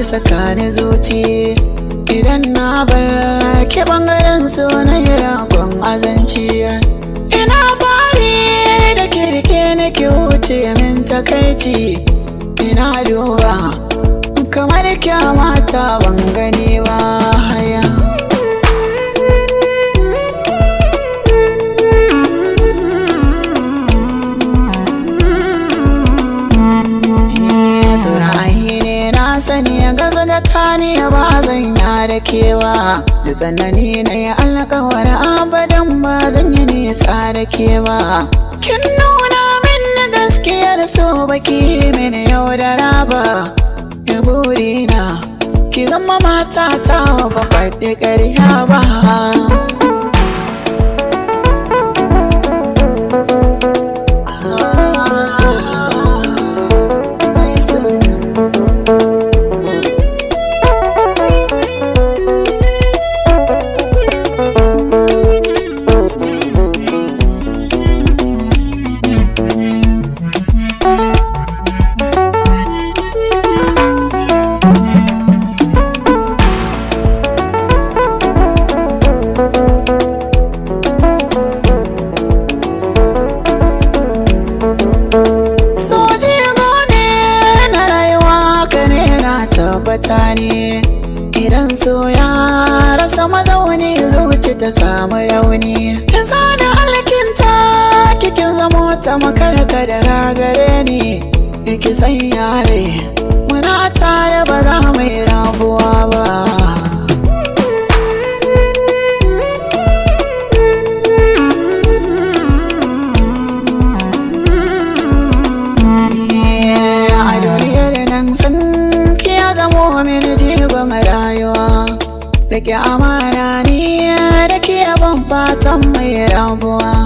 ki saka ni zuci. Idan na bar ki bangaren so na yi ragon azanci. Ina bari da kirke ni ki wuce min takaici. Ina duba kamar kyamata ban gani ba haya. Surayi ne na sani gazgata ne ba zan ya da kewa. Da tsanani na yi alkawar abadan ba zan yi nisa da kewa. Kin nuna min na gaskiyar so baki mini yau da raba. Ya burina ki zama mata ta ba faɗi ƙarya ba. Tabbata ne idan so ya rasa mazauni zuci ta samu rauni. In zana alkinta kikin zamo ta makarka da ragare ni. Ki san yare muna tare ba za mu yi rabuwa ba. A duniyar nan sun zamo mini jigon rayuwa. Rike amana ni da ke ban fatan mai rabuwa.